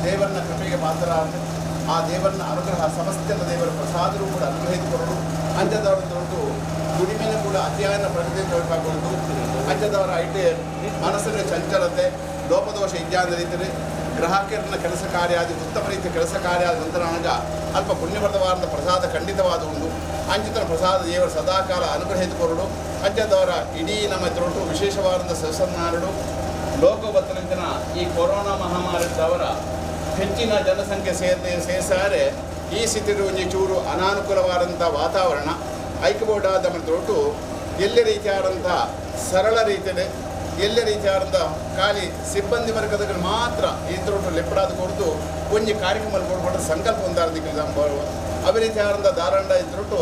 ದೇವರನ್ನ ಕೃಪೆಗೆ ಪಾತ್ರರಾದ ಆ ದೇವರನ್ನ ಅನುಗ್ರಹ ಸಮಸ್ತ ದೇವರ ಪ್ರಸಾದರು ಕೂಡ ಅನುಗ್ರಹಿಸಿಕೊಳ್ಳಲು ಅಂಚದವರ ದೊಡ್ಡ ದುಡಿಮೆನ ಕೂಡ ಅತಿಯಾದ ಪ್ರಗತಿ ತೋರ್ಪಾಕೊಂಡು ಅಂಚದವರ ಐಟೆ ಮನಸ್ಸಿನ ಚಂಚಲತೆ ಲೋಪದೋಷ ಇದ್ಯಾದ ರೀತಿಯಲ್ಲಿ ಗ್ರಾಹಕರನ್ನ ಕೆಲಸ ಕಾರ್ಯಾದಿ ಉತ್ತಮ ರೀತಿಯ ಕೆಲಸ ಕಾರ್ಯ ಆದ ನಂತರ ಅಲ್ಪ ಪುಣ್ಯಪ್ರದವಾದ ಪ್ರಸಾದ ಖಂಡಿತವಾದ ಉಂಟು. ಅಂಚಿತನ ಪ್ರಸಾದ ದೇವರು ಸದಾಕಾಲ ಅನುಗ್ರಹಿಸಿಕೊರಡು. ಅಂಚದವರ ಇಡೀ ನಮ್ಮ ದೊಡ್ಡ ವಿಶೇಷವಾದ ಸದಸ್ಯನಾರಡು ಲೋಕಬತ್ತನಂಚಿನ ಈ ಕೊರೋನಾ ಮಹಾಮಾರಿದ್ದವರ ಹೆಚ್ಚಿನ ಜನಸಂಖ್ಯೆ ಸೇರಿಸಾರೆ ಈ ಸ್ಥಿತಿ ಒಂಜಿ ಚೂರು ಅನಾನುಕೂಲವಾದಂಥ ವಾತಾವರಣ ಐಕ್ಯಬೋರ್ಡಾದ ದೊಡ್ಡ ಎಲ್ಲೇ ರೀತಿಯಾದಂಥ ಸರಳ ರೀತಿಯಲ್ಲಿ ಎಲ್ಲೇ ರೀತಿಯಾದಂಥ ಖಾಲಿ ಸಿಬ್ಬಂದಿ ವರ್ಗದಗಳು ಮಾತ್ರ ಈ ದೊಡ್ಡ ಲೆಪ್ಪಡಾದ ಕೊರತು ಒಂಜಿ ಕಾರ್ಯಕ್ರಮ ಕೊಡ್ಕೊಂಡು ಸಂಕಲ್ಪ ಒಂದಾರದಿಕ್ಕೆ ಅದೇ ರೀತಿಯಾದಂಥ ದಾರಂಡ ಇದ್ರೊಟ್ಟು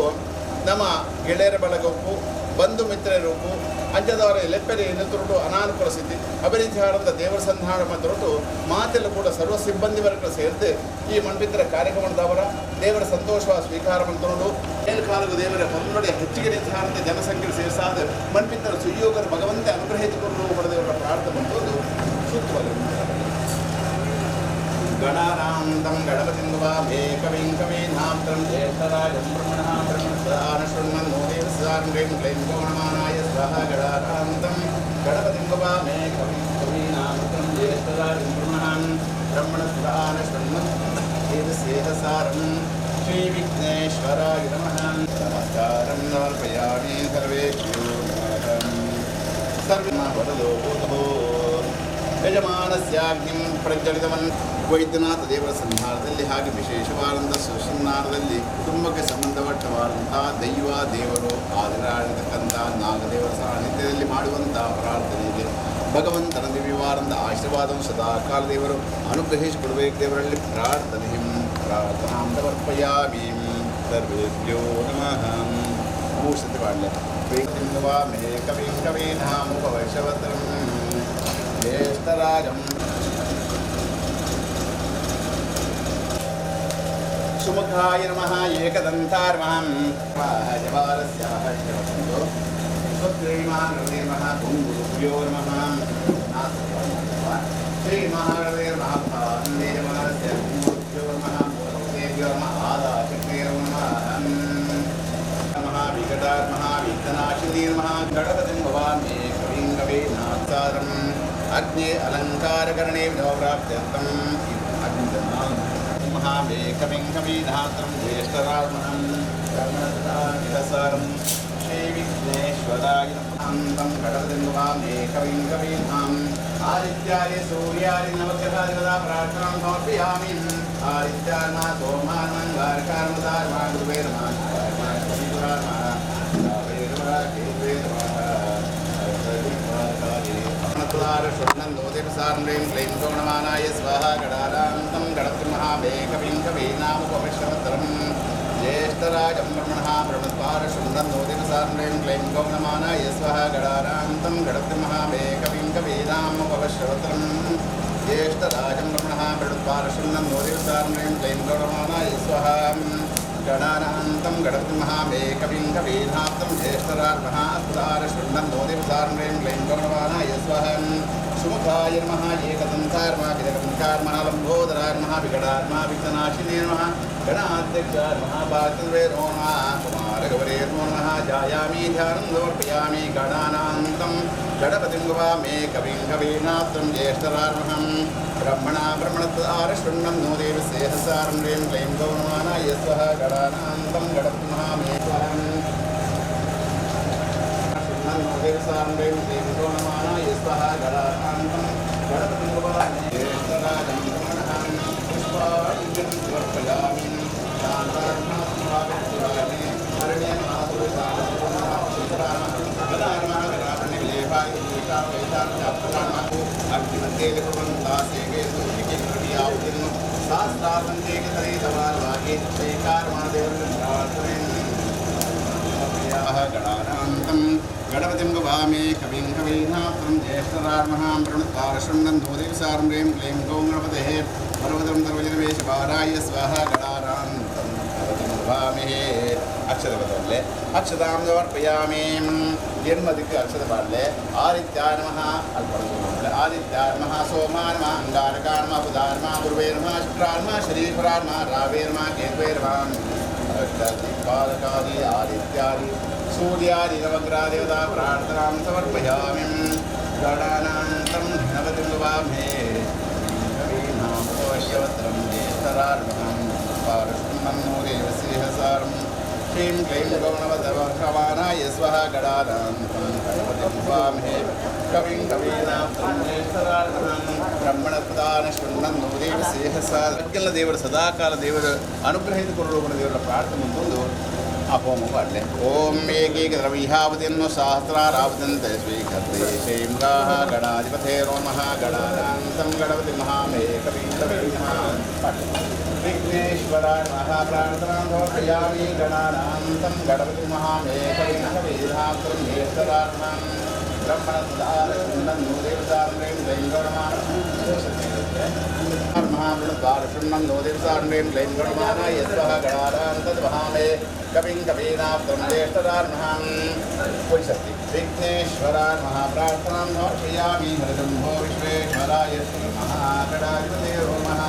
ನಮ್ಮ ಗೆಳೆಯರ ಬಳಗಕ್ಕೂ ಬಂಧು ಮಿತ್ರರಿಗೂ ಅಂಚದವರ ಲೆಪ್ಪೆರೆ ಎನ್ನುತ್ತೊರಟು ಅನಾನುಕೂಲ ಸ್ಥಿತಿ ಅದೇ ರೀತಿಯಾದಂಥ ದೇವರ ಸಂಧಾನ ಮತ್ತು ಮಾತೆಲ್ಲ ಕೂಡ ಸರ್ವ ಸಿಬ್ಬಂದಿ ವರ್ಗ ಸೇರಿದು ಈ ಮಣ್ಪಿತ್ರ ಕಾರ್ಯಕ್ರಮದವರ ದೇವರ ಸಂತೋಷ ಸ್ವೀಕಾರ ಮಾಡ್ಕೊಂಡು ಮೇಲ್ಕಾಲದ ದೇವರ ಹೊನ್ನೊಡೆ ಹೆಚ್ಚಿಗೆ ರೀತಿಯಾದಂಥ ಜನಸಂಖ್ಯೆ ಸೇರಿಸಾದ ಮಣ್ಪಿತ್ತರ ಸುಯೋಗರ ಭಗವಂತ ಅನುಗ್ರಹಿಸಿಕೊಂಡು ಪಡೆದೇವರ ಪ್ರಾರ್ಥನೆ ಬಂದು ಸೂಕ್ತವಾಗಿ ಗಣಾನಾಂತಂ ಗಣಪತಿಂದುವಾಭೇ ಕವಿಂ ಕವೀನಾಂತಂ ಜ್ಯೇಷ್ಠರಾಜಂ ಬ್ರಹ್ಮಣಃ ಬ್ರಹ್ಮಣಸ್ಪದಾನಶೃಣ್ವನ್ನೋ ದೇವಸ್ಸಾಂ ಹ್ರೀಂ ಕ್ಲೈಂ ಗೌಣಮಾನಾಯ ಸ್ವಾಹ. ಗಣಾನಾಂತಂ ಗಣಪತಿಂದುವಾಭೇ ಕವಿಂ ಕವೀನಾಂತಂ ಜ್ಯೇಷ್ಠರಾಜಂ ಬ್ರಹ್ಮಣಃ ಬ್ರಹ್ಮಣಸ್ಪದಾನಶೃಣ್ವನ್ ದೇವಸ್ಯೇಹಸಾರಂ ಶ್ರೀ ವಿಘ್ನೇಶ್ವರಾಯ ನಮಃ. ನಮಸ್ಕಾರಂ ಸಮರ್ಪಯಾಮಿ. ಸರ್ವೇಭ್ಯೋ ನಮಃ. ಸರ್ವ ವರದೋ ಭೂತೋ ಯಜಮಾನಸ್ಯಾಗ್ನಿಂ ಪ್ರಜ್ವಲಿತವನ್. ವೈದ್ಯನಾಥ ದೇವರ ಸನ್ನಿಧಾನದಲ್ಲಿ ಹಾಗೆ ವಿಶೇಷವಾದಂಥ ಸುಸನ್ನಾರದಲ್ಲಿ ಕುಟುಂಬಕ್ಕೆ ಸಂಬಂಧಪಟ್ಟವಾದಂಥ ದೈವ ದೇವರು ಆದರಾಗಿರ್ತಕ್ಕಂಥ ನಾಗದೇವರ ಸಾನ್ನಿಧ್ಯದಲ್ಲಿ ಮಾಡುವಂಥ ಪ್ರಾರ್ಥನೆಗೆ ಭಗವಂತನ ದಿವ್ಯವಾದಂಥ ಆಶೀರ್ವಾದವನ್ನು ಸದಾಕಾಲ ದೇವರು ಅನುಗ್ರಹಿಸಿಕೊಡಬೇಕು. ದೇವರಲ್ಲಿ ಪ್ರಾರ್ಥನೆ ಪ್ರಾರ್ಥನಾಂ ಸಮರ್ಪಯಾಮಿ. ಸರ್ವೇಭ್ಯೋ ನಮಃ. ಭೂಷತಿ ಬಾಳ್ಯ ವೇದಿವಾ ಮೇ ಕವಿಂ ಕವೀನಾಮುಪವೈಶವತ್ರಂ ಜ್ಯೇಷ್ಠರಾಜಂ ಸುಮುಖಾಯ ನಮಃ. ಏಕದಂತಾಯ ನಮಃ. ಜವಾರಸ್ಯಾಹ ಶ್ರೀಮಹಾಗಣೇ ನಮಃ. ಗುರುಭ್ಯೋ ನಮಃ. ಶ್ರೀಮಹಾಗಣೇ ನಮಃ. ಭಾಂದೇಜಮಾನಸ್ಯ ಗುರುಭ್ಯೋ ನಮಃ. ಭೂತೇಭ್ಯೋ ನಮಃ. ಆದಾಶಕ್ತೇ ನಮಃ. ನಮಃ ವಿಕಟಾಯ ನಮಃ. ವಿಘ್ನನಾಶಿನೇ ನಮಃ. ಗಣಪತಿಂ ಭವಾಮಿ ಕವಿಂ ಕವೀನಾಚಾರಂ ಅಗ್ನೇ ಅಲಂಕಾರಕರಣೇ ವಿನೋಪ್ರಾಪ್ತ್ಯರ್ಥಂ ಅಗ್ನಿಧನಾಂ ಮಹಾಮೇ ಕವಿಂ ಕವೀನಾತ್ರಂ ಜ್ಯೇಷ್ಠರಾಜಮಹಂ ಬ್ರಹ್ಮಣಸ್ಪದಾನಿಹಸಾರಂ ಶ್ರೀ ವಿಘ್ನೇಶ್ವರಾಯ ನಮಃ. ಗಣಪತಿಂ ಭವಾಮಿ ಕವಿಂ ಕವೀನಾಂ ಆದಿತ್ಯಾಯ ಸೂರ್ಯಾಯ ನವಗ್ರಹಾದಿವದ ಪ್ರಾರ್ಥನಾಂ ಸಮರ್ಪಯಾಮಿ. ಆದಿತ್ಯಾಯ ನಮಃ ಸೋಮಾಯ ನಮಃ ಅಂಗಾರಕಾಯ ನಮಃ ಗುರುವೇ ನಮಃ ಶಿವಾಯ ನಮಃ ರಾವೇ ನಮಃ ಕೇತುವೇ ನಮಃ. ್ರೀಂ ಕ್ಲೈಂ ಗೌಣಮಾನಾಯ ಸ್ವಾಹ. ಗಣಾರಾಂತಂ ಗಣಪತಿಮಹಾಭೇ ಕವಿಂ ಕವೀನಾಮುಪವಿಶ್ರವತರಂ ಜ್ಯೇಷ್ಠರಾಜಂ ಬ್ರಹ್ಮಣಃ ಬ್ರಹ್ಮದ್ವಾರಶೃಣ್ವನ್ನೋದಿವಸಾಂ ಹ್ರೀಂ ಕ್ಲೈಂ ಗೌಣಮಾನಾಯ ಸ್ವಾಹ. ಗಣಾರಾಂತಂ ಗಣಪತಿಮಹಾಭೇ ಕವಿಂ ಕವೀನಾಮುಪವಿಶ್ರವತರಂ ಜ್ಯೇಷ್ಠರಾಜಂ ಬ್ರಹ್ಮಣಃ ಬ್ರಹ್ಮದ್ವಾರಶೃಣ್ವನ್ನೋದಿವಸಾಂ ಹ್ರೀಂ ಕ್ಲೈಂ ಗೌಣಮಾನಾಯ ಸ್ವಾಹ. ಗಣಾನಾಂತಂ ಗಣಪತಿಮಹಾಭೇ ಕವಿಂ ಕವೀನಾಪ್ತಂ ಜ್ಯೇಷ್ಠರಾಜಮಹಾಸ್ಪದಾರಶೃಣ್ವನ್ನೋದಿವಸಾಂ ಹ್ರೀಂ ಕ್ಲೈಂ ಗೌಣಮಾನಾಯ ಸ್ವಾಹ. ಸುಮುಖಾಯ ನಮಃ. ಏಕದಂತಾಯ ನಮಃ. ಗಿರಕಂಠಾಯ ನಮಃ. ಲಂಬೋದರಾಯ ನಮಃ. ವಿಕಟಾಯ ನಮಃ. ವಿಘ್ನನಾಶಿನೇ ನಮಃ. ಗಣಾಧ್ಯಕ್ಷಾಯ ನಮಃ. ಭಾರತವೇ ನಮಃ. ಕುಮಾರಗೌರೇ ನಮಃ. ಜಾಯಾಮಿ ಧ್ಯಾನಂ ಸಮರ್ಪಯಾಮಿ. ಗಣಾನಾಂತಂ ಗಣಪತಿಂ ಗವಾಮೇ ಕವಿಂ ಕವೀನಾತ್ರಂ ಜ್ಯೇಷ್ಠರಾರ್ಮಹಂ ಬ್ರಹ್ಮಣ ಬ್ರಹ್ಮಣತ್ವಾರಶೃಣ್ವನ್ನೋ ದೇವಸ್ಯೇಹಸಾರಂ ಹ್ರೀಂ ಕ್ಲೈಂ ಗೌಣಮಾನಾಯ ಸ್ವಹ. ಗಣಾನಾಂತಂ ಗಣಪತಿಮಹಾಮೇ ಸ್ವಹಂ ಶೃಣ್ವನ್ನೋ ದೇವಸಾರಂ ಹ್ರೀಂ ಕ್ಲೈಂ ಗೌಣಮಾನಾಯ ಸ್ವಹ. ಗಣಾನಾಂತಂ ಗಣಪತಿಂ ಗವಾಮೇ ಜ್ಯೇಷ್ಠರಾಜಂ ಬ್ರಹ್ಮಣಃ ಪುಷ್ಪಾಂಜಲಿಂ ಸಮರ್ಪಯಾಮಿ. ಗಣಾನಾಂತಂ ಗಣಪತಿಂ ಗವಾಮೇ ಕವಿಂ ಕವೀನಾತ್ರಂ ಜ್ಯೇಷ್ಠರಾರ್ಮಹಾಂ ಪ್ರಣುತ್ಪಾರಶೃಣ್ವನ್ನೋ ದೇವಸಾರಂ ಹ್ರೀಂ ಕ್ಲೈಂ ಗೌ ಗಣಪತೇಃ ಪರ್ವತಂ ಸರ್ವಜನವೇಶಪಾರಾಯ ಸ್ವಾಹ. ಗಣಾನಾಂತಂ ಗಣಪತಿಂ ಗವಾಮಹೇ. ಅಕ್ಷದ ಬದಲೇ ಅಕ್ಷತಾಂ ಸಮರ್ಪಯಾಮಿ ಜನ್ಮದಿಕ್ಕೆ ಅಕ್ಷದ ಬಾಡಲೆ ಆದಿತ್ಯ ನಮಃ ಅಲ್ಪ ಆದಿತ್ಯ ನಮಃ ಸೋಮಾ ನಮಃ ಅಂಗಾರಕಾ ನಮಃ ಬುಧಾ ನಮಃ ಗುರುವೇ ನಮಃ ಶುಕ್ರಾ ನಮಃ ಶನೀಶ್ವರಾ ನಮಃ ರಾವೇ ನಮಃ ಕೇತುವೇ ನಮಃ ಅಷ್ಟದಿಕ್ಪಾಲಕಾದಿ ಆದಿತ್ಯಾದಿ ಸೂರ್ಯಾದಿ ನವಗ್ರಹ ದೇವತಾ ಪ್ರಾರ್ಥನಾಂ ಸಮರ್ಪಯಾಮಿ ಗಣಾನಾಂತಂ ಗಣಪತಿಂ ವಾಮೇ ಕವೀನಾಮೋಶ್ಯವತ್ರಂ ಜ್ಯೇಷ್ಠರಾರ್ಮಣಂ ಪಾರಸ್ಮನ್ನೋ ಶ್ರೀಂ ಕ್ಲೈಂ ಗೌಣವಧವಮಾನಾಯ ಸ್ವಹ ಗಣಾನಾಂತಂ ಗಣಪತಿಂ ವಾಮಹೇ ಕವಿಂ ಕವೀನಾಂ ಜ್ಯೇಷ್ಠರಾರ್ಮಣಂ ಬ್ರಹ್ಮಣಪ್ರದಾನ ಶೃಣ್ವನ್ನೋ ದೇವಸೇಹಸ ದೇವರ ಸದಾಕಾಲ ದೇವರ ಅನುಗ್ರಹಿಸಿಕೊಳ್ಳುವ ದೇವರ ಪ್ರಾರ್ಥನೆ ಮುಂದೊಂದು ಆ ಹೋಮ ಮಾಡಲೆ. ಓಂ ಏಕೈಕ ದ್ರವ್ಯಾವತಿಯನ್ನು ಸಹಸ್ರಾರಾವತಂತೆ ಸ್ವೀಕರ್ತೆ ಶ್ರೀಂ ಗಾಹ ಗಣಾಧಿಪತೇ ನಮಃ ಗಣಾನಾಂತಂ ಗಣಪತಿ ಮಹಾಮೇ ಕವಿಂ ಕವೀನಾಂ ವಿಘ್ನೇಶ್ವರಾಯ ನಮಃ ಪ್ರಾರ್ಥನಾಂ ಸಮರ್ಪಯಾಮಿ ಗಣಾನಾಂತಂ ಗಣಪತಿ ಮಹಾಮೇ ಕವಿಂ ಕವೀನಾಂ ಜ್ಯೇಷ್ಠರಾರ್ಣಂ ಬ್ರಹ್ಮಣಸ್ಪದಾನೋ ದೇವತಾಂ ಕ್ಲೈಂ ಗಣಮಾನ ಮಹಾಮೃಣದ್ವಾರಶೃಣ್ಣೋ ದೇವತಾಂ ಕ್ಲೈಂ ಕ್ಲೈಂ ಗಣಮಾನಾಯ ಸ್ವಹ ಗಣಾನಾಂತದ್ ಮಹಾಮೇ ಕವಿಂ ಕವೀನಾಂ ಜ್ಯೇಷ್ಠರಾರ್ಣಂ ಪುರುಷಸ್ತಿ ವಿಘ್ನೇಶ್ವರಾಯ ನಮಃ ಪ್ರಾರ್ಥನಾಂ ಸಮರ್ಪಯಾಮಿ ಹರಿಬ್ರಹ್ಮೋ ವಿಶ್ವೇಶ್ವರಾಯ ಶ್ರೀ ಮಹಾಗಣಾಧಿಪತೇ ನಮಃ.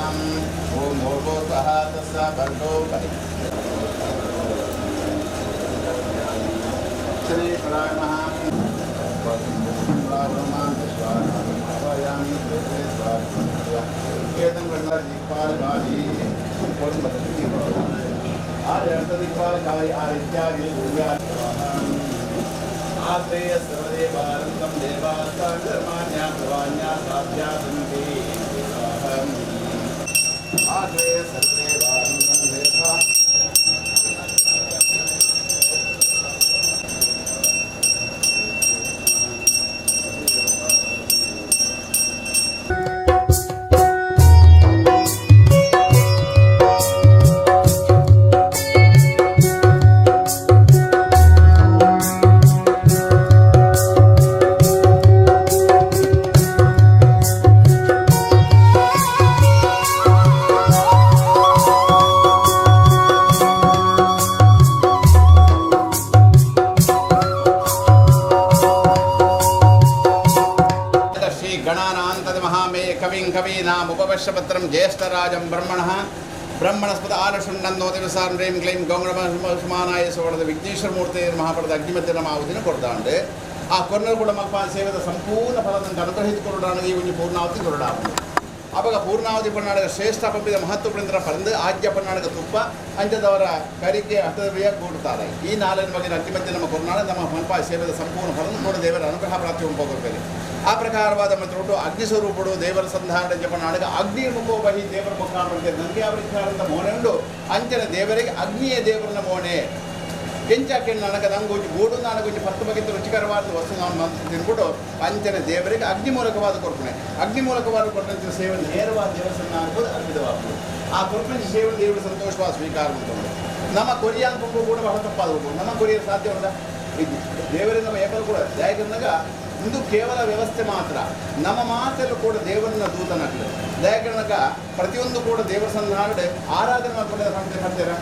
ಓಂ ಭೂರ್ಭುವಃ ಸ್ವಃ ತಸ್ಸ ಭರ್ಗೋ ಶನೇಶ್ವರಾಯ ನಮಃ. आत्रेय सर्वदेवानन्दं देवास्तान्धर्मान्या प्रवान्या साध्या सन्ति आत्रेय सर्वदेवानन्दं देवा ಶ್ರೀ ಗಣಾನಾಂತದ ಮಹಾಮೇ ಕವಿಂ ಕವೀನಾಂ ಉಪವಶ್ಯಪತ್ರಂ ಜ್ಯೇಷ್ಠರಾಜಂ ಬ್ರಹ್ಮಣಃ ಬ್ರಹ್ಮಣಸ್ಪದ ಆಲಶುಣ್ಣಂದೋ ದಿವಸಾಂ ಹ್ರೀಂ ಕ್ಲೈಂ ಗೌಂಗಣಮಾನಾಯ ಸೋಳದ ವಿಘ್ನೇಶ್ವರ ಮೂರ್ತಿ ಮಹಾಪಡದ ಅಗ್ನಿಮಧ್ಯ ನಮ್ಮ ಆಹುತಿನ ಕೊಡ್ತಾಂಡು ಆ ಕೊರ್ನರ್ ಕೂಡ ಮಲ್ಪ ಸೇವೆದ ಸಂಪೂರ್ಣ ಫಲದಂತ ಅನುಗ್ರಹಿಸಿಕೊಡಾಣ ಈ ಒಂದು ಪೂರ್ಣಾವತಿ ಕೊರಡಾಪುಂಡು. ಅವಾಗ ಪೂರ್ಣಾವತಿ ಪನ್ನಾಡಗ ಶ್ರೇಷ್ಠ ಪಂಪಿದ ಮಹತ್ವ ಪಡೆಂದ್ರ ಪರಂದು ಆಜ್ಯ ಪನ್ನಾಡಗ ತುಪ್ಪ ಅಂಜದವರ ಕರಿಗೆ ಹಸ್ತವ್ಯ ಕೂಡುತ್ತಾರೆ. ಈ ನಾಲ್ಕು ಬಗೆಯ ಅಗ್ನಿಮಧ್ಯ ನಮ್ಮ ಕೊರ್ನಾಡ ನಮ್ಮ ಮಲ್ಪ ಸೇವೆದ ಸಂಪೂರ್ಣ ಫಲದ ಕೂಡ ದೇವರ ಅನುಗ್ರಹ ಪ್ರಾಪ್ತಿ ಉಂಪಾಗುತ್ತೇವೆ. ಆ ಪ್ರಕಾರವಾದ ಮಂತ್ರೊಟ್ಟು ಅಗ್ನಿ ಸ್ವರೂಪಡು ದೇವರ ಸಂಧಾನ ಜಪನಾಡಗ ಅಗ್ನಿ ಮುಖೋ ಬಹಿ ದೇವರ ಮುಖ ಪಡೆದ ನನಗೆ ಯಾವ ರೀತಿಯಾದಂಥ ಮೋನೆ ಉಂಡು ಅಂಚನ ದೇವರಿಗೆ ಅಗ್ನಿಯೇ ದೇವರನ್ನ ಮೋನೆ ಕೆಂಚಾಕೆ ನನಗೆ ನಂಗೊಂಜಿ ಗೋಡು ನನಗೊಂಜಿ ಪತ್ತು ಬಗೆತ ರುಚಿಕರವಾದ ವಸ್ತು ನಾನು ತಿನ್ಬಿಟ್ಟು ಅಂಚನೆ ದೇವರಿಗೆ ಅಗ್ನಿ ಮೂಲಕವಾದ ಕೊರ್ಪಣೆ ಅಗ್ನಿ ಮೂಲಕವಾದ ಕೊಟ್ಟಂತ ಸೇವೆ ನೇರವಾದ ದೇವಸ್ಥಾನ ಆಗ್ಬೋದು ಅರ್ಪಿತವಾಗ್ಬೋದು. ಆ ಕೊರ್ಪಣೆ ಸೇವೆ ದೇವರು ಸಂತೋಷವಾದ ಸ್ವೀಕಾರ ಮಾಡ್ಕೊಂಡು ನಮ್ಮ ಕೊರಿಯ ಅನ್ಕೊಂಡು ಕೂಡ ಬಹಳ ತಪ್ಪಾದ ನಮ್ಮ ಕೊರಿಯ ಸಾಧ್ಯ ಉಂಟಾ ದೇವರೇ ನಮ್ಮ ಏಪಲ್ ಕೂಡ ಯಾಕಂದಾಗ ಇಂದು ಕೇವಲ ವ್ಯವಸ್ಥೆ ಮಾತ್ರ ನಮ್ಮ ಮಾತಲ್ಲೂ ಕೂಡ ದೇವರನ್ನ ದೂತನಾಗ್ತದೆ. ದಯಾಕರಣಕ ಪ್ರತಿಯೊಂದು ಕೂಡ ದೇವರ ಸಂಧಾನ ಆರಾಧನೆ ಮಾಡ್ಕೊಂಡು ಮಾಡ್ತೀರಾ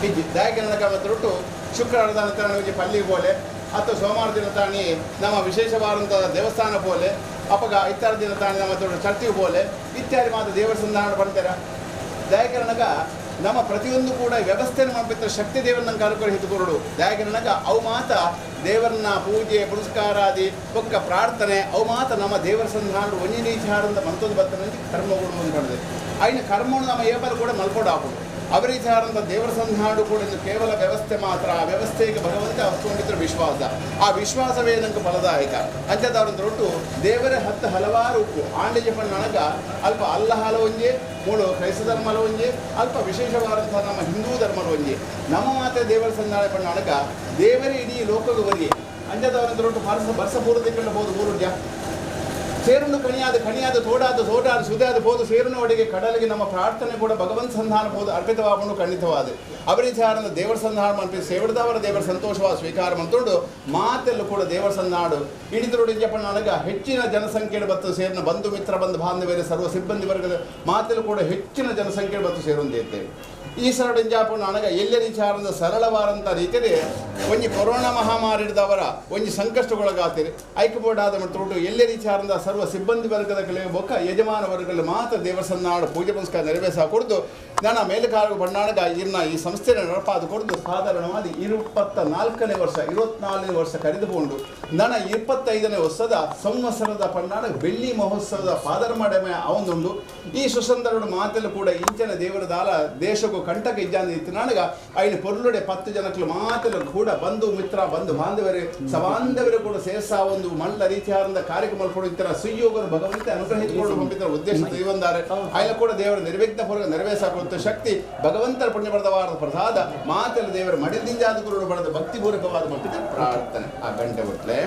ಇಜ್ಜಿ ದಯಾಕರಣಕ ಮತ್ತು ಶುಕ್ರವಾರದ ತಾಣಿ ಪಲ್ಲಿಗೆ ಪೋಲೆ ಅಥವಾ ಸೋಮವಾರ ದಿನ ತಾಣಿ ನಮ್ಮ ವಿಶೇಷವಾದಂಥ ದೇವಸ್ಥಾನ ಪೋಲೆ ಅಪಗ ಇತ್ತರ ದಿನ ತಾಣಿ ನಮ್ಮ ಚರ್ಚಿಗೆ ಪೋಲೆ ಇತ್ಯಾದಿ ಮಾತ್ರ ದೇವರ ಸಂಧಾನ ಪಡ್ತೀರಾ. ದಯಾಕರಣಕ ನಮ್ಮ ಪ್ರತಿಯೊಂದು ಕೂಡ ವ್ಯವಸ್ಥೆಯನ್ನು ಮಾಡಬೇಕು ಶಕ್ತಿ ದೇವರನ್ನ ಕಾರ್ಯಕ್ರಮ ಹಿತುಕೊರಡು ದಯಾಕರಣಕ ಅವು ಮಾತ ದೇವರನ್ನ ಪೂಜೆ ಪುರಸ್ಕಾರಾದಿ ಬೊಕ್ಕ ಪ್ರಾರ್ಥನೆ ಅವು ಮಾತ ನಮ್ಮ ದೇವರ ಸಂಧಾನ ಒಂಜಿ ನೀಚಾರಂತ ಮಂತೊಂದು ಬರ್ತನೆ ಕರ್ಮಗಳು ಅಂತ ಮಾಡಿದೆ ಐನ ಕರ್ಮವನ್ನು ನಮ್ಮ ಏಪಲು ಕೂಡ ಮಲ್ಕೊಡಾಪುಡು ಅವರಿಚಾರಂತ ದೇವರ ಸಂಧಾನ ಕೂಡ ಇದು ಕೇವಲ ವ್ಯವಸ್ಥೆ ಮಾತ್ರ. ಆ ವ್ಯವಸ್ಥೆಗೆ ಭಗವಂತ ಅಷ್ಟೊಂದಿದ್ರ ವಿಶ್ವಾಸ ಆ ವಿಶ್ವಾಸವೇ ನಂಗೆ ಫಲದಾಯಕ ಅಂಚದವರಂತ ಒಟ್ಟು ದೇವರ ಹತ್ತು ಹಲವಾರು ಉಪ್ಪು ಆಂಡೆ ಜಪಣ್ಣನಗ ಅಲ್ಪ ಅಲ್ಲಹಾಲ ಒಂಜೆ ಮೂಳು ಕ್ರೈಸ್ತ ಧರ್ಮಲ ಒಂಜೆ ಅಲ್ಪ ವಿಶೇಷವಾದಂಥ ನಮ್ಮ ಹಿಂದೂ ಧರ್ಮಲ ಒಂಜೆ ನಮ್ಮ ಮಾತ್ರ ದೇವರ ಸಂಧಾನ ಪಣ್ಣನಗ ದೇವರೇ ಇಡೀ ಲೋಕದ ಬರಿಯೆ ಅಂಚದವರಂತ ಒಟ್ಟು ವರ್ಷ ವರ್ಷ ಪೂರ್ತಿ ಬೋದು ಊರು ಸೇರುಂಡು ಕಣಿಯಾದ ಕಣಿಯಾದ ತೋಡಾದ ತೋಟಾದ ಸುಧಾದ ಬೋದು ಸೇರುನ ಒಡೆಗೆ ಕಡಲಿಗೆ ನಮ್ಮ ಪ್ರಾರ್ಥನೆ ಕೂಡ ಭಗವಂತ ಸಂಧಾನ ಬೋದು ಅರ್ಪಿತವಾಗುಂಡು ಖಂಡಿತವಾದ ಅವರಿಚಾರದ ದೇವರ ಸಂಧಾನ ಮನ್ಪಿ ಸೇವಡದವರ ದೇವರ ಸಂತೋಷವಾದ ಸ್ವೀಕಾರ ಮಂತುಂಡು ಮಾತೆಲ್ಲೂ ಕೂಡ ದೇವರ ಸಂಧಾಡು ಹಿಡಿದರುಡು ಜಪಣ್ಣನಗ ಹೆಚ್ಚಿನ ಜನಸಂಖ್ಯೆ ಬತ್ತು ಸೇರಿನ ಬಂಧು ಮಿತ್ರ ಬಂಧು ಬಾಂಧವ್ಯರ ಸರ್ವ ಸಿಬ್ಬಂದಿ ವರ್ಗದ ಮಾತೆಲ್ಲೂ ಕೂಡ ಹೆಚ್ಚಿನ ಜನಸಂಖ್ಯೆ ಬತ್ತು ಸೇರುಂದಿರ್ತೇವೆ. ಈ ಸರಡಿಂಜಾಪುನ ಅಣಗ ಎಲ್ಲೆ ವಿಚಾರದ ಸರಳವಾರಂಥ ರೀತಿಯಲ್ಲಿ ಒಂಜಿ ಕೊರೋನಾ ಮಹಾಮಾರಿದವರ ಒಂಜಿ ಸಂಕಷ್ಟಗೊಳಗಾತಿರಿ ಐಕ್ಯಬೋರ್ಡಾದ ಮತ್ತು ಎಲ್ಲೆ ವಿಚಾರದ ಸರ್ವ ಸಿಬ್ಬಂದಿ ವರ್ಗದ ಕಲೆ ಬೊಕ್ಕ ಯಜಮಾನ ವರ್ಗಗಳು ಮಾತ್ರ ದೇವಸ್ಥಾನ ಪೂಜೆ ಪುನಸ್ಕಾರ ನೆರವೇರಿಸ ಕೊಡ್ದು ನನ್ನ ಮೇಲುಕಾರು ಬಣ್ಣಾಣಗ ಇನ್ನ ಈ ಸಂಸ್ಥೆಯ ನಡಪಾದ ಕೊಡ್ದು ಸಾಧಾರಣವಾಗಿ 24ನೇ ವರ್ಷ 24ನೇ ವರ್ಷ ಕರೆದುಕೊಂಡು ನನ್ನ 25ನೇ ವರ್ಷದ ಸಂವತ್ಸರದ ಪಣ್ಣಾಡ ಬೆಳ್ಳಿ ಮಹೋತ್ಸವದ ಪಾದರ್ಮಡೆಮೆ ಅವನುಂಡು. ಈ ಸುಸಂದರ್ಭದ ಮಾತಲ್ಲೂ ಕೂಡ ಇಂಚಿನ ದೇವರ ದಾಲ ದೇಶಕ್ಕೂ ಕಂಟಕ ಇಜ್ಜಾಂದ ಇತ್ತು ನನಗ ಐನು ಪೊರ್ಲುಡೆ 10 ಜನಕ್ಕೂ ಮಾತಲ್ಲೂ ಕೂಡ ಬಂಧು ಮಿತ್ರ ಬಂಧು ಬಾಂಧವರು ಸಬಾಂಧವರು ಕೂಡ ಸೇರ್ಸಾ ಒಂದು ಮಲ್ಲ ರೀತಿಯಾದ ಕಾರ್ಯಕ್ರಮ ಕೂಡ ಇತರ ಸುಯೋಗರು ಭಗವಂತ ಅನುಗ್ರಹಿಸಿಕೊಂಡು పంಪಿತರ ಉದ್ದೇಶ ದೈವಂದಾರೆ ಆಯ್ಲ ಕೂಡ ದೇವರ ನಿರ್ವಿಘ್ನ ಪೂರ್ವಕ ನೆರವೇರಿಸಾಕುವಂಥ ಶಕ್ತಿ ಭಗವಂತರ ಪುಣ್ಯ ಬರೆದವಾದ ಪ್ರಸಾದ ಮಾತೆಲ್ಲ ದೇವರ ಮಡಿದಿಂಜಾದ ಗುರುಗಳು ಬರೆದ ಭಕ್ತಿಪೂರ್ವಕವಾದ ಮಟ್ಟಿದ ಪ್ರಾರ್ಥನೆ. ಆ ಗಂಟೆ ಒಟ್ಲೆ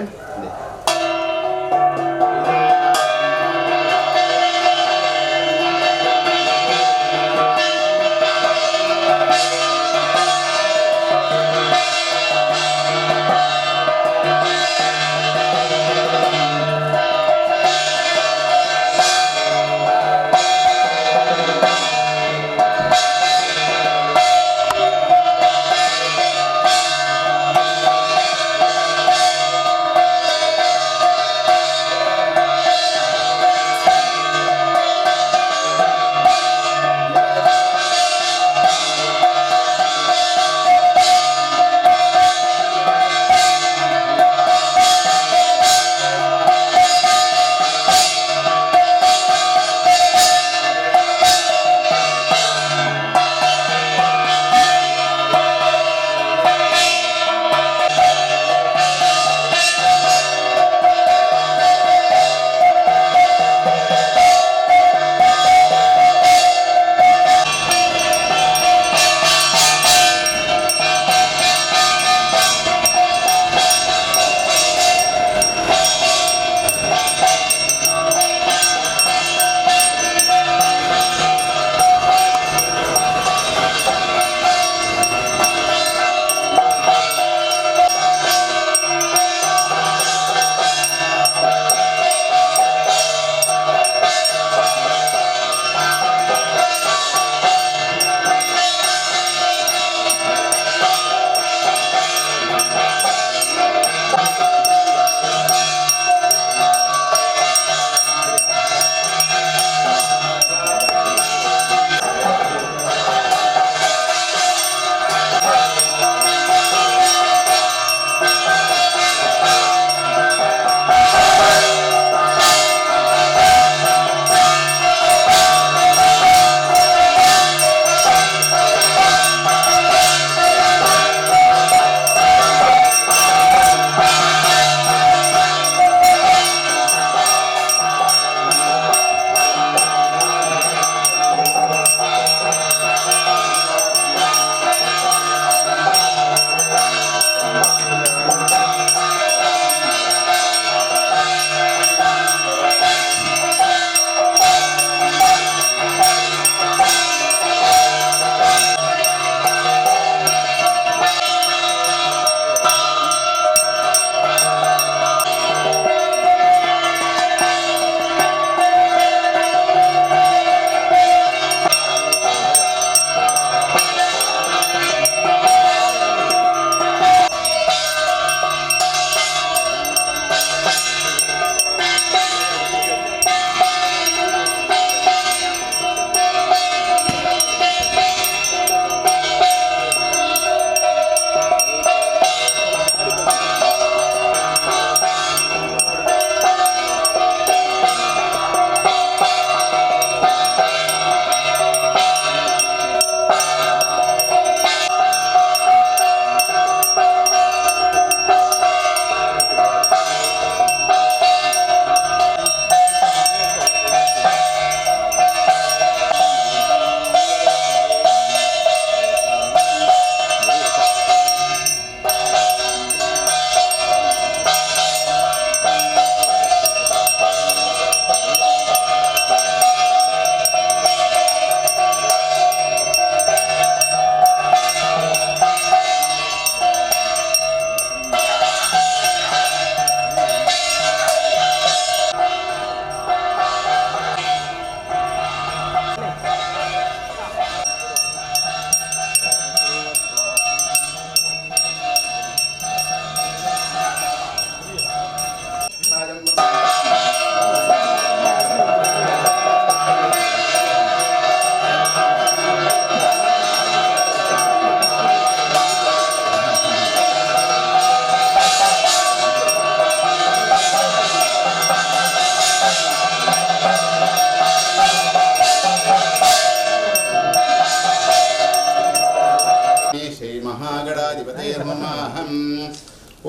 ಗಣಾಧಿಪತೇ ನಮಃ.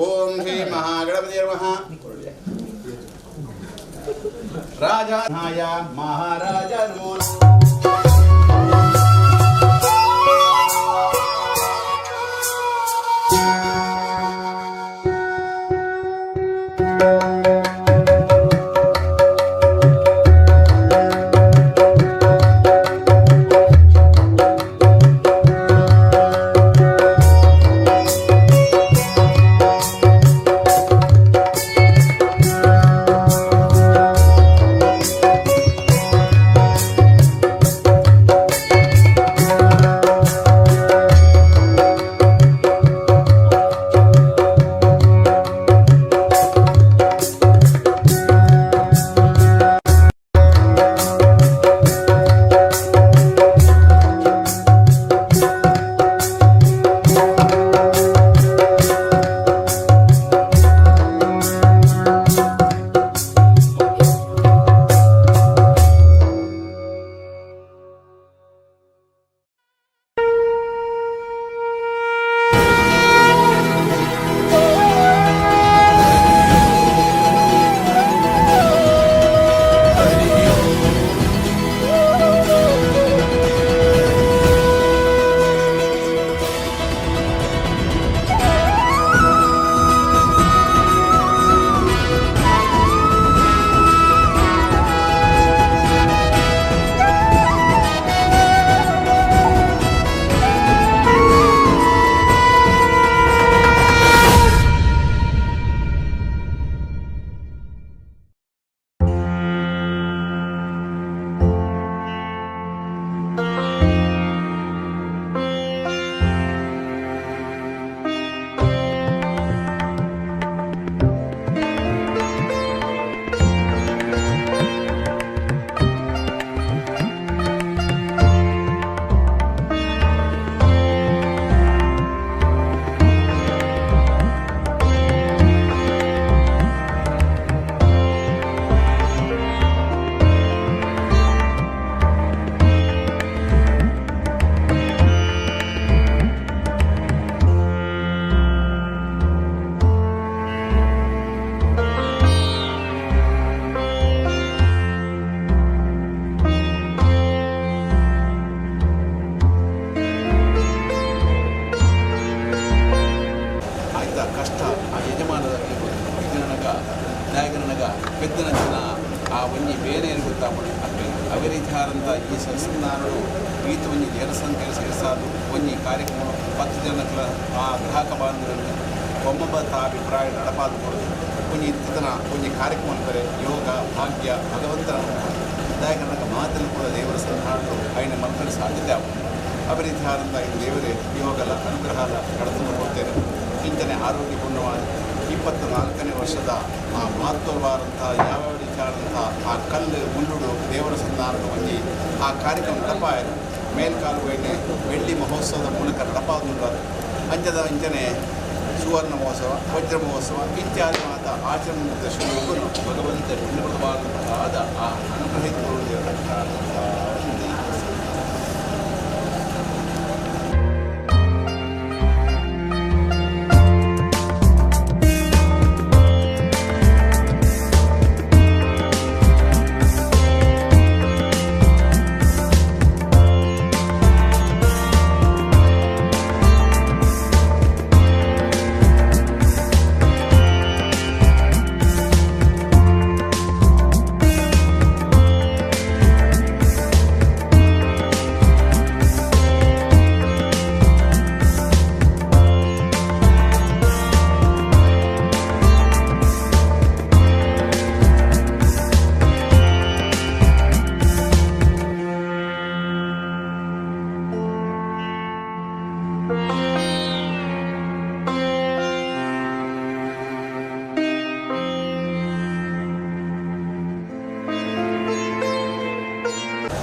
ಓಂ ಶ್ರೀ ಮಹಾಗಣಪತಿ ನಮಃ. ರಾಜಾಯ ಮಹಾರಾಜ ನಮೋ.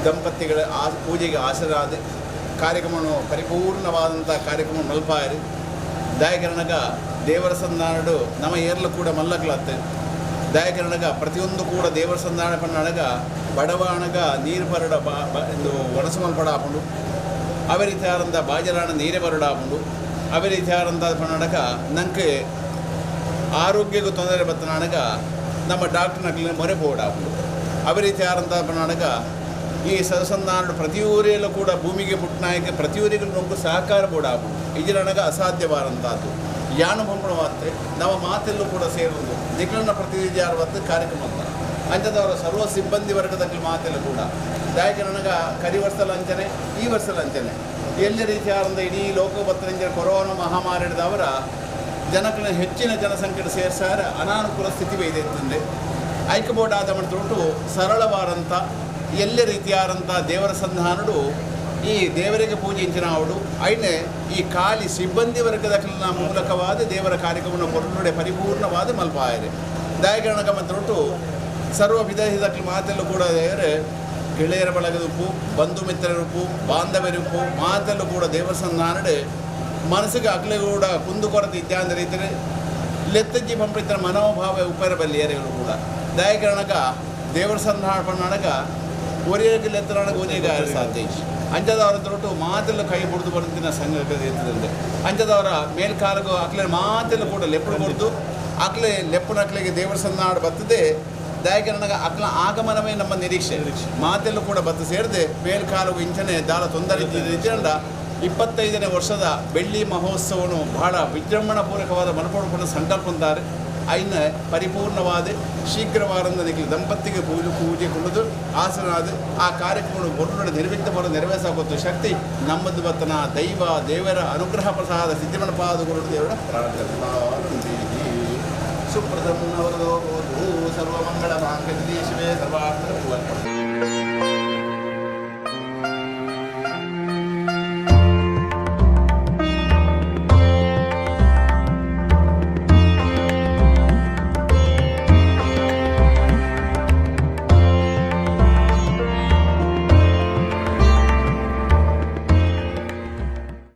ದಂಪತಿಗಳ ಆ ಪೂಜೆಗೆ ಹಾಜರಾದ ಕಾರ್ಯಕ್ರಮವನ್ನು ಪರಿಪೂರ್ಣವಾದಂಥ ಕಾರ್ಯಕ್ರಮ ಮಲ್ಪಾಯರು. ದಯಕರಣಗ ದೇವರ ಸಂಧಾನಡು ನಮ್ಮ ಏರ್ಲು ಕೂಡ ಮಲ್ಲಗ್ಲತ್ತೆ. ದಯಕರಣಗ ಪ್ರತಿಯೊಂದು ಕೂಡ ದೇವರ ಸಂಧಾನ ಪಣ್ಣನಗ ಬಡವಾಣಗ ನೀರು ಪರಡ ಬಾ ಎಂದು ಒಣಸು ಮಲ್ಪಡ ಆಪುಂಡು. ಅವರಿತಾರಂದ ಬಾಜರಾಣ ನೀರೇ ಬರಡ ಆಪುಂಡು. ಅವೇ ರೀತಿಯಾದಂಥ ಪಣ್ಣಾಡಕ ನಂಗೆ ಆರೋಗ್ಯಕ್ಕೂ ತೊಂದರೆ ಬತ್ತನಾಡಕ ನಮ್ಮ ಡಾಕ್ಟರ್ನ ಮೊರೆ ಬೋಡಾಪು. ಅವೇ ರೀತಿಯಾದಂಥ ಪಣ್ಣಾಡಕ ಈ ಸದಸಂಧಾನ ಪ್ರತಿಯೂರಿಯಲ್ಲೂ ಕೂಡ ಭೂಮಿಗೆ ಪುಟ್ಟನಾಯಕ ಪ್ರತಿಯೂರಿಗೂ ನಮಗೂ ಸಹಕಾರ ಬೋಡಾಪು. ಇಜರಣಗ ಅಸಾಧ್ಯವಾದಂಥದ್ದು ಯಾನು ಪಂಪಣವಾತ್ತೆ ನಮ್ಮ ಮಾತೆಲ್ಲೂ ಕೂಡ ಸೇರುವುದು ನಿಖಲನ ಪ್ರತಿನಿಧಿಯಾರವತ್ತು ಕಾರ್ಯಕ್ರಮ ಅಂತ ಅಂಚದವರ ಸರ್ವ ಸಿಬ್ಬಂದಿ ವರ್ಗದ ಮಾತೆಲ್ಲ ಕೂಡ ದಾಯಕ ನನಗೆ ಕರಿ ವರ್ಷದ ಅಂಚನೆ ಈ ವರ್ಷದ ಅಂಚನೆ ಎಲ್ಲ ರೀತಿಯಾದಂಥ ಇಡೀ ಲೋಕಬತ್ತರಂಜನೆ ಕೊರೋನಾ ಮಹಾಮಾರಿ ಹಿಡಿದವರ ಜನಗಳ ಹೆಚ್ಚಿನ ಜನಸಂಖ್ಯೆ ಸೇರ್ಸಾರ ಅನಾನುಕೂಲ ಸ್ಥಿತಿ ಇದೆ ಅಂತಂದರೆ ಐಕ್ಯಬೋರ್ಡ್ ಆದ ಉಂಟು ಸರಳವಾದಂಥ ಎಲ್ಲ ರೀತಿಯಾದಂಥ ದೇವರ ಸಂಧಾನಡು ಈ ದೇವರಿಗೆ ಪೂಜೆ ಇಂಚಿನಾವಡು ಐನೆ ಈ ಖಾಲಿ ಸಿಬ್ಬಂದಿ ವರ್ಗದ ಮೂಲಕವಾದ ದೇವರ ಕಾರ್ಯಕ್ರಮವನ್ನು ಕೊರನುಡೆ ಪರಿಪೂರ್ಣವಾದ ಮಲ್ಪಾಯರೆ ದಾಯಕರಣಕ ಮತ್ತು ಸರ್ವ ವಿದೇಶದ ಮಾತೆಲ್ಲೂ ಕೂಡ ದೇವರೇ ಗೆಳೆಯರ ಬಳಗದುಪ್ಪು ಬಂಧು ಮಿತ್ರರುಪ್ಪು ಬಾಂಧವ್ಯರುಪ್ಪು ಮಾತೆಲ್ಲೂ ಕೂಡ ದೇವರ ಸಂಧಾನಡೆ ಮನಸ್ಸಿಗೆ ಅಗಲೆ ಕೂಡ ಕುಂದುಕೊರತೆ ಇದ್ಯಾಂದ ರೀತಿಯಲ್ಲಿ ಲೆತ್ತಜ್ಜಿ ಪಂಪಿತರ ಮನೋಭಾವ ಉಪ್ಪರ ಬಲ್ಲಿಯರೆಗಳು ಕೂಡ ದಾಯಕರಣಕ ದೇವರ ಸಂಧಾನ ಪಣ್ಣಾಡಕ ಒರೆಯಕ್ಕೆ ಲೆತ್ತರಣಕ ಒರೆಯಗೆ ಸಾಧ್ಯ ಅಂಚದವರ ತೊಟ್ಟು ಮಾತೆಲ್ಲ ಕೈ ಬುಡಿದು ಬರುತ್ತಿನ ಸಂಘ ಇರ್ತದೆ. ಅಂಚದವರ ಮೇಲ್ಕಾಲಗೂ ಅಕ್ಲೆ ಮಾತೆಲ್ಲ ಕೂಡ ಲೆಪ್ಪು ಕೊಡ್ದು ಅಕ್ಲೆ ಲೆಪ್ಪುನಕ್ಲೆಗೆ ದೇವರ ಸಂಧಾನ ಬರ್ತದೆ. ದಾಯಕರಣಗ ಅಕ್ಲ ಆಗಮನವೇ ನಮ್ಮ ನಿರೀಕ್ಷೆ ಮಾತೆಲ್ಲೂ ಕೂಡ ಬತ್ತು ಸೇರಿದೆ ಮೇಲ್ಕಾಲುಗು ಇಂಚನೆ ದಾಳ ತೊಂದರೆ ಇದ್ದ 25ನೇ ವರ್ಷದ ಬೆಳ್ಳಿ ಮಹೋತ್ಸವನು ಬಹಳ ವಿಜೃಂಭಣಪೂರ್ವಕವಾದ ಮನಪೂರ್ವಕ ಸಂಕಲ್ಪ ಹೊಂದಾರೆ. ಐನ ಪರಿಪೂರ್ಣವಾದ ಶೀಘ್ರವಾರಂದ ನಿಖಿಲ ದಂಪತಿಗೆ ಪೂಜೆ ಪೂಜೆ ಕೊಳ್ಳೋದು ಆಸನಾದ ಆ ಕಾರ್ಯಕ್ರಮವನ್ನು ಬರುಳ ನಿರ್ವಿಘ್ನ ಬರೋ ನೆರವೇರಿಸಾಗುತ್ತ ಶಕ್ತಿ ನಮ್ಮದು ಬತ್ತನ ದೈವ ದೇವರ ಅನುಗ್ರಹ ಪ್ರಸಾದ ಸಿದ್ಧಿಮಣಪಾದ ಗುರು ದೇವರ ಪ್ರಾರ್ಥನೆ. ಸುಪ್ರಸನ್ನವರದೋ ಸರ್ವಮಂಗಳ ಮಾಂಗಲ್ಯೇ ಶಿವೇ ಸರ್ವಾರ್ಥ.